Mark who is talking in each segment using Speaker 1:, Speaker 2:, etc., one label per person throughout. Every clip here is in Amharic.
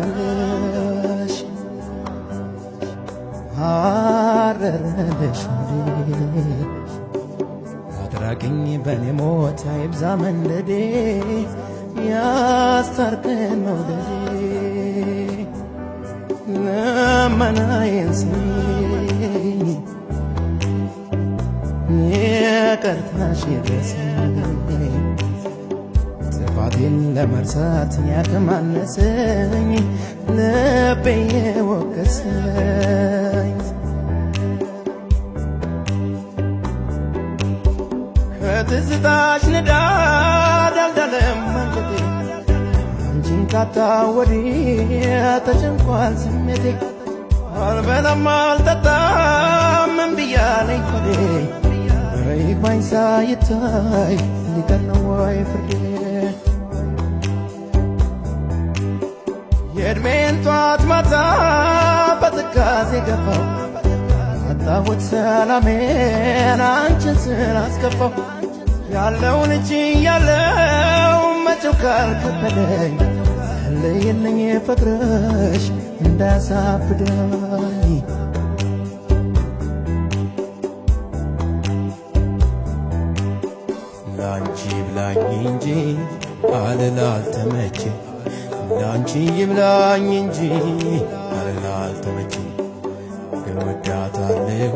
Speaker 1: ተንገበገበልሽ አረረልሽ ሆዴ አትራቅኝ በኔ ሞት አይብዛ መንደዴ ያስታርቀን መውደዴ ልመናዬን ስሚኝ ይቅርታሽ ይድረሰኝ ጥፋቴን ለመርሳት ያከማነሰኝ ልቤ የወቀሰኝ ከትዝታሽ ንዳድ አልዳለም አንጀቴ አንቺን ካጣሁ ወዲህ ተጨንቋል ስሜቴ አልበላም አልጠጣም እምቢ አለኝ ሆዴ በይግባኝ ሳይታይ ሊቀር ነው ወይ ፍርዴ የዕድሜን ጧት ማታ በትካዜ ገፋው አጣሁት ሰላሜን አንቺን ስላስከፋው ያለውን እጅ ያለው መቼው ካልከበደኝ ጸልይልኝ ፍቅርሽ እንዳያሳብደኝ
Speaker 2: ላንቺ ይብላኝ እንጂ አልል አልተመቼ ላንቺ ይብላኝ እንጂ አልል አልተመቼ እወዳታለሁ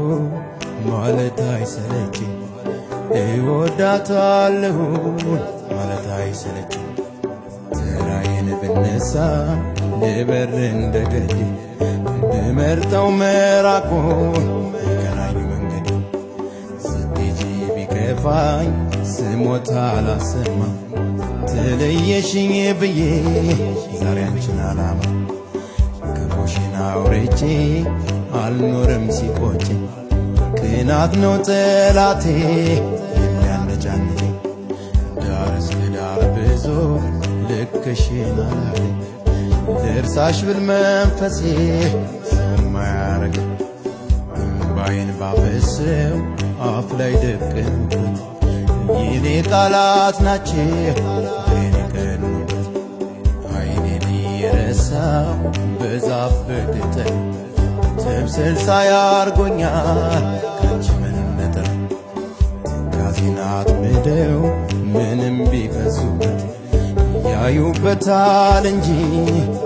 Speaker 2: ማለት አይሰለች እወዳታለሁ ማለት አይሰለች ተራዬን ብነሳ ልበር እንደገድ ብመርጠው መራቁን የቀራኝ መንገድ ስትሄጂ ቢከፋኝ ስሞታ አላሰማ ትለየሽኝ ብዬ ዛሬ አንቺን አላማ ክፉሽን አውርቼ አልኖርም ሲቆጨኝ ቅናት ነው ጠላቴ የሚያነጫንጨኝ ዳር እስከ ዳር ብዙ ልክሽን አላለኝ ልርሳሽ ብል መንፈሴ ሰማያረግ እምባዬን ባፈሰው አፍ ላይ ደቅኑበት የኔ ቃላት ናቸው የኔ ቀኑበት አይኔን እየረሳው በዛፍ በቅጠል ትምስል ሳያርጎኛል ካንቺ መነጠል ትካዜን አጥምደው ምንም ቢፈሱበት ያዩበታል እንጂ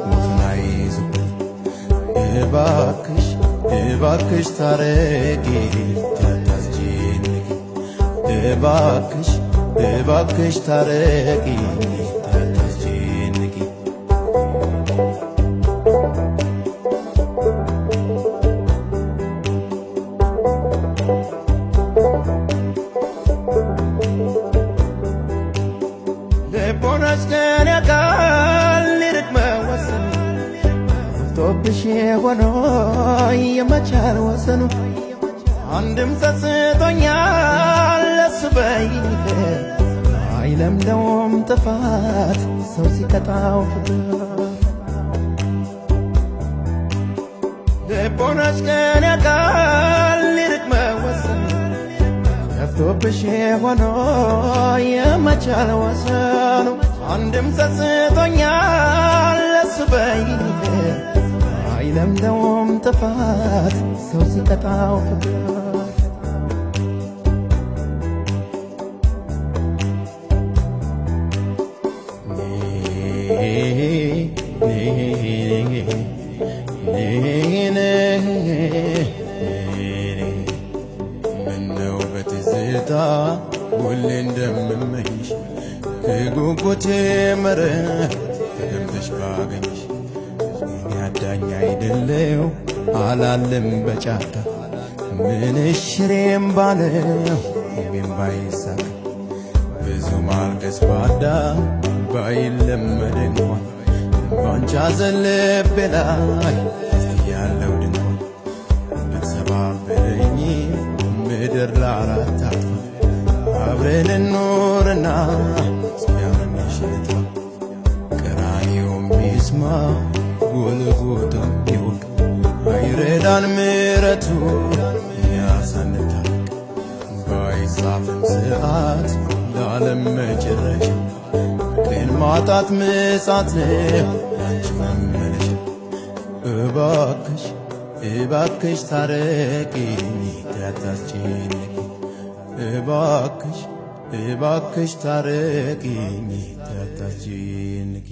Speaker 2: ወፍን አይዙበት እባክሽ እባክሽ ታረቂ አታስጨንቂ እባክሽ እባክሽ ታረቂ አታስጨንቂ
Speaker 1: ልቦናሽ ቀን ያውቃል ሊርቅ መወሰኑ ጠፍቶብሽ ሆኖ የመቻል ወሰኑ አንድም ጸጽቶኛል ለሱ በይኝ ይቅር አይለምደውም ጥፋት ሰው ሲቀጣው ፍቅር ልቦናሽ ቀን ያውቃል ሊርቅ መወሰኑ ጠፍቶብሽ ሆኖ የመቻል ወሰኑ አንድም ጸጽቶኛል ለሱ በይኝ ይቅር አይለምደውም ጥፋት ሰው ሲቀጣው ፍቅር
Speaker 2: ምነው በትዝታ ሁሌ እንደምመኝሽ ከጉጉቴ መረብ ተቀምጠሽ ባገኝሽ እኔ አዳኝ አይደለው አላልም በጫካ ምንሽሬም ባለው እምቢም ባይሳካ ብዙ ማልቀስ ባዳ ባይለመድ እንኳን ባንቺ ሐዘን ልቤ ላይ ያለው ድንኳን ብትሰባብረኝ ምድር ለአራት ታጥፋ አብረን እንኖርና እስኪያምርሽ ልጥፋ ቀራንዮም ይስማ ጎልጎታም ይወቅ ቢበረዳን ምሕረቱ እኛ ሳንታረቅ፣ ባይጻፍም ስርዓት ለዓለም መጨረሻ፣ ፍቅሬን ማጣት ምጻት ነው ያንቺ መመለሻ። እባክሽ እባክሽ ታረቂኝ አታስጨንቂ፣ እባክሽ እባክሽ ታረቂኝ አታስጨንቂ።